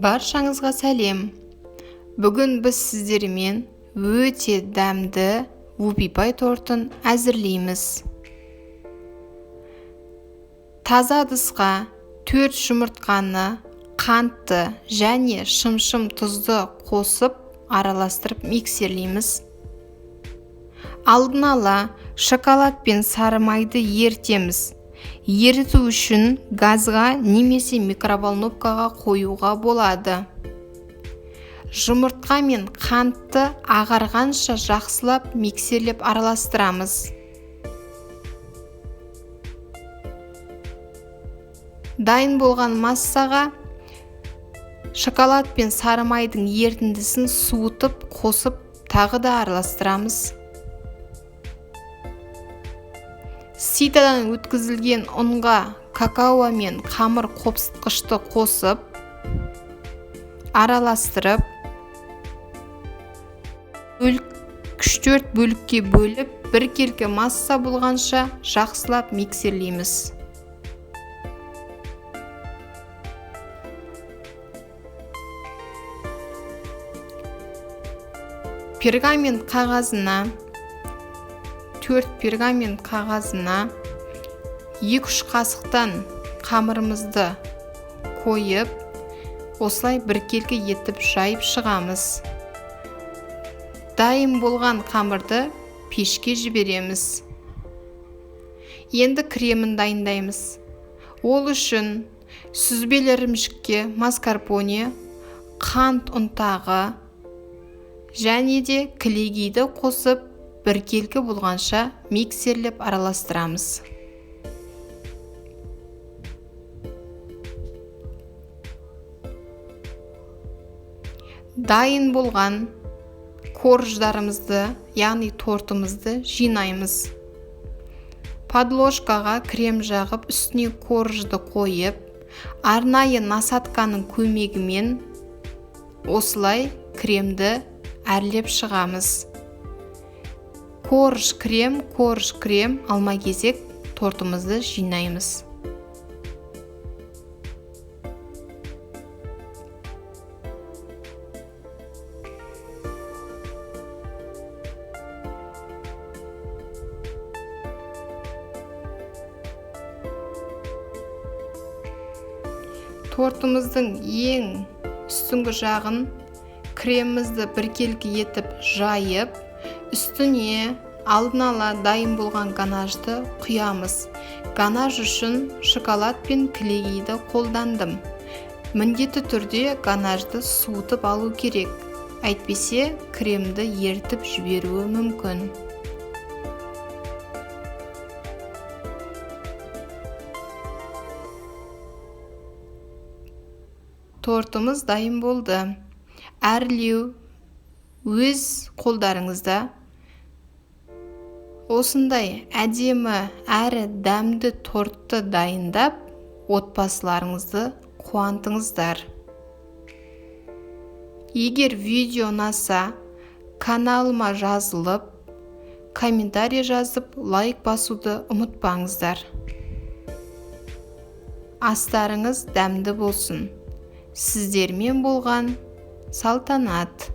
Баршаңызға сәлем. Бүгін біз сіздермен өте дәмді вупи пай тортын әзірлейміз. Таза ыдысқа 4 жұмыртқаны, қантты және шымшым тұзды қосып араластырып миксерлейміз. Алдын ала шоколад пен сары майды ерітеміз. Еріту үшін газға немесе микроволновкаға қоюға болады. Жұмыртқа мен қантты ағарғанша жақсылап миксерлеп араластырамыз. Дайын болған массаға шоколад пен сары майдың ерітіндісін суытып қосып тағы да араластырамыз. Ситадан өткізілген ұнға какао мен қамыр қопсытқышты қосып, араластырып, 3-4 бөлікке бөліп, біркелкі масса болғанша жақсылап миксерлейміз. Пергамент қағазына 4 пергамент қағазына 2-3 қасықтан қамырымызды қойып, осылай біркелкі етіп жайып шығамыз. Дайын болған қамырды пешке жібереміз. Енді кремін дайындаймыз. Ол үшін сүзбелі ірімшікке маскарпоне, қант ұнтағы және де кілегейді қосып, біркелкі болғанша миксерлеп араластырамыз. Дайын болған корждарымызды, яғни тортымызды жинаймыз. Подложкаға крем жағып, үстіне коржды қойып, арнайы насадканың көмегімен осылай кремді әрлеп шығамыз. Корж крем, корж крем, алма кезек тортымызды жинаймыз. Тортымыздың ең үстіңгі жағын кремімізді біркелкі етіп жайып, үстіне алдын ала дайын болған ганажды құямыз. Ганаж үшін шоколад пен кілегейді қолдандым. Міндетті түрде ганажды суытып алу керек, әйтпесе кремді ерітіп жіберуі мүмкін. Тортымыз дайын болды. Әрлеу өз қолдарыңызда. Осындай әдемі әрі дәмді тортты дайындап, отбасыларыңызды қуантыңыздар. Егер видео ұнаса, каналыма жазылып, комментарий жазып, лайк басуды ұмытпаңыздар. Астарыңыз дәмді болсын. Сіздермен болған Салтанат.